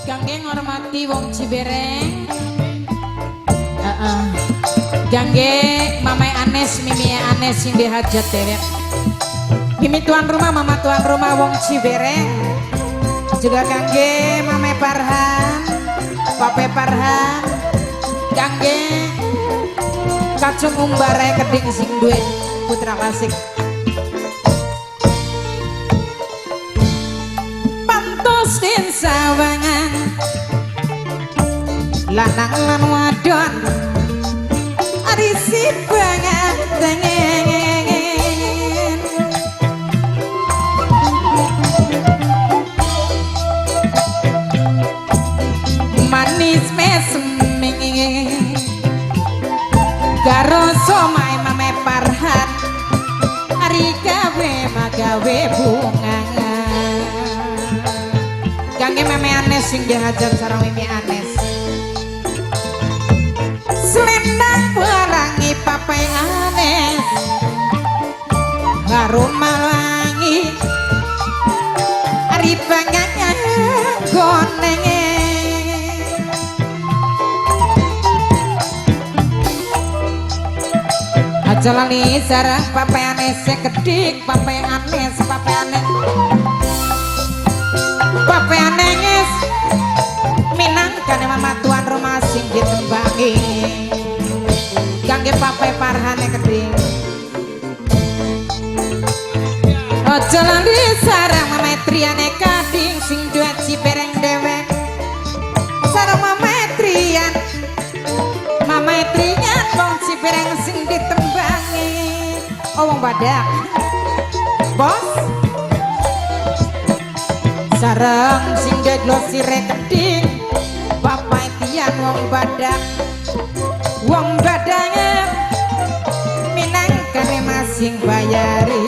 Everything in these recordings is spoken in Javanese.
Kangge ngormati wong Cibereng. Heeh. Kangge Mamae Anes, Mimi Anes sing dihajat dewek. Mimi tuan rumah, mama tuan rumah wong Cibereng. Juga kangge Mamae Parhan, Pape Parhan. Kangge kacung umbare keding sing duwe putra klasik. Pantos den sawangan lanang lan wadon arisi banget tengen manis mesem karo somai mame Parhan ari gawe magawe bunga. Kangge meme Anes sing dihajar sareng Mimi Anes. Selendang perangi papai Anes harum mawangi ari pangangan gonenge. Aja lali sareng papai Anes kedik, papai Anes, papai Anes, papai Anes minangkane mama tuan rumah sing ditembangi. Kangge papai Parhane keding. Aja lali sareng mama Triane kading sing duwe Cibereng dewek. Sareng mama Trian, mama Trian wong Cibereng sing ditembangi. Oh wong badak. Bos. Sareng sing duwe glosire keding, papai Tian wong badak. Wong badange minangkane masing bayari.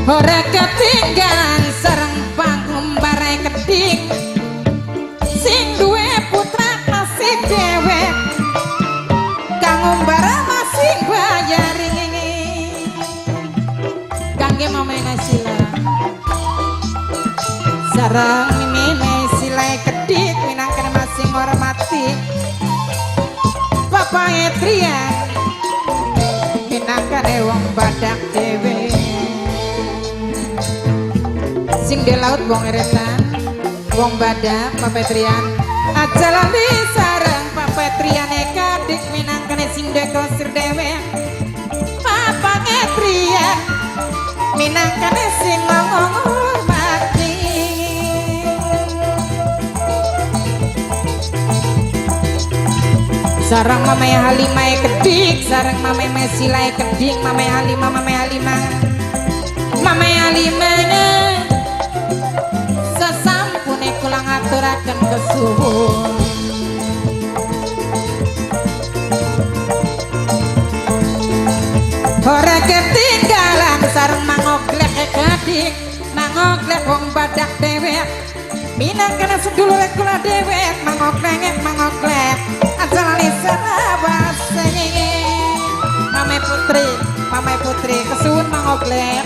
Ora ketinggalan sareng pangumbare keding sing duwe putra klasik dewek. Kang umbara masing bayari. Kangge mamae Nasila sareng mimine silai kedik minangkane masing hormati papae Trian minangkane wong badak dhewe. Sing di laut wong eretan wong badak papae Trian. Aja lali sareng papae Triane kadik minangkane sing dekosir dhewe. Papae Trian minangkane sing ngormati. Sareng mamae Halimah kedik, sareng mamae Mesilai kedik, mamae Halimah, mamae Halimah, mamae Halimah sesampune kula ngaturaken kesuwun. Ora ketinggalan sareng mangoglek kedik, mangoglek wong badak dewek. Minangkane sedulure kula dewek, mangoglek mangoglek. Aja lali selawase. Mame Putri, Mame Putri kesuwun mangoglek.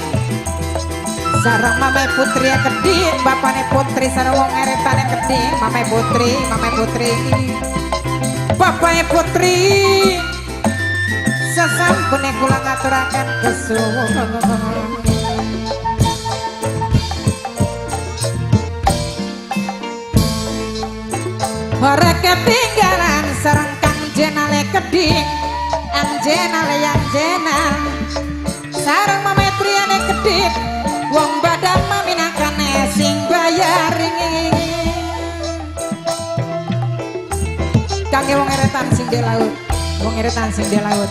Sareng Mame Putri kedik, bapane Putri sareng wong eretane kedik, Mame Putri, Mame Putri. Bapake Putri sesampune kula ngaturaken kesuwun. Ora ketinggalan sareng Kang Jenale keding, Ang Jenale yang Jenal. Sareng Mame Triane keding, wong badak minangkane sing bayari. Kangge wong eretan sing di laut, wong eretan sing di laut.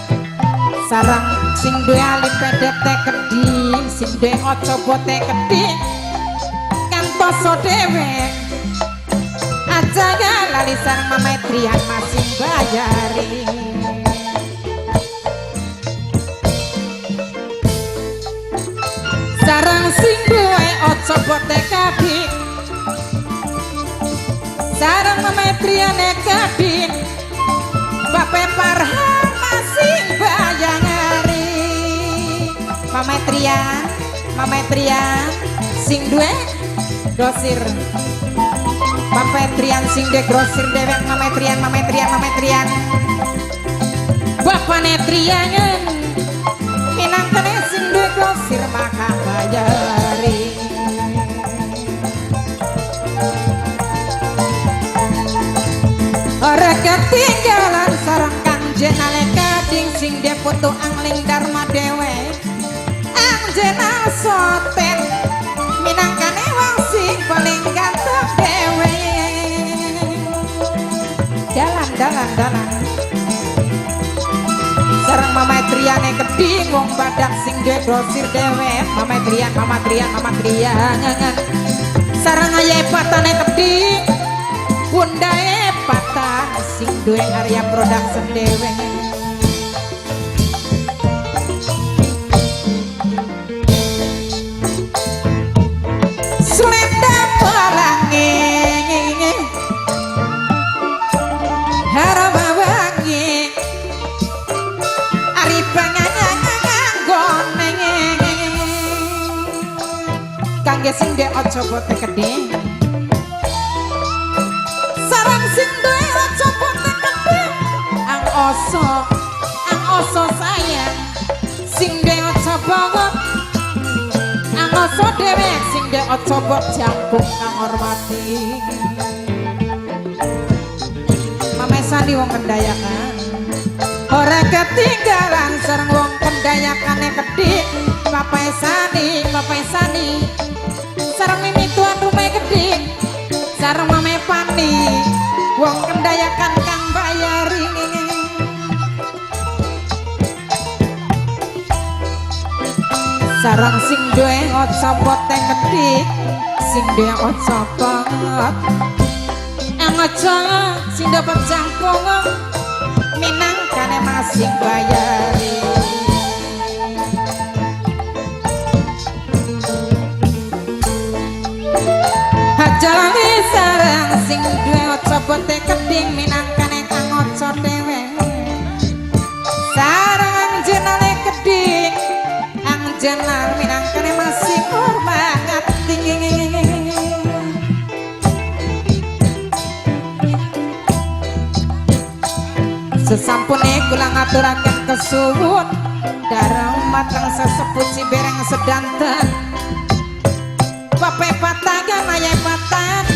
Sareng sing duwe alim pedete keding, sing duwe oco bote keding, kantoso dewek. Aja lali sareng Mame Trian masing bayari. Sareng sing duwe oco bote kading, sareng Mame Triane kading, Bape Parhan masing bayangari. Mama Trian, Mama Trian sing duwe grosir. Papa Trian sing duwe grosir dewek Mama Trian, Mama Trian, Mama Trian. Bapane Trian minangkane sing duwe grosir maka bayari. Ora ketinggalan sareng Kang Jenale Kading sing duwe putu Angling Dharma dewe. Ang Jenal Soten minangkane wong sing paling ganteng dewe. Dalan dalan dalan. Sareng Mama Triane Keding wong badak sing duwe grosir dewe. Mama Trian, Mama Trian, Mama Trian. Sareng aye patane Keding, bundae patan sing duwe Arya Production dewe. Selendang pelangi harama wangi ari pangangan kangge sing duwe aja bote kedhe sareng sing duwe aja bote kedhe ang oso sayang sing duwe aja banget ang oso dhewe sing duwe aja bot jangkung kang hormati. Mama Sandi wong kendayakan ora ketinggalan sareng wong kendayakane kedhi. Papa Sandi, Papa Sandi sareng mimi tuan rumah kedhi sareng mame Pani wong kendayakan kang bayari. Sareng sing duwe aja bote kedhi sing duwe aja banget ang aja sing dapat jangkung minangkane masing bayari. Hajalani sareng sing duwe aja bote keding minangkane kang aja dhewe. Sareng ang jenale keding ang jenal minangkane masing hormat tinggi. Sesampune kula ngaturaken kesuwun darah mateng sesepuh Cibereng sedanten. Bapak patagan ayah patan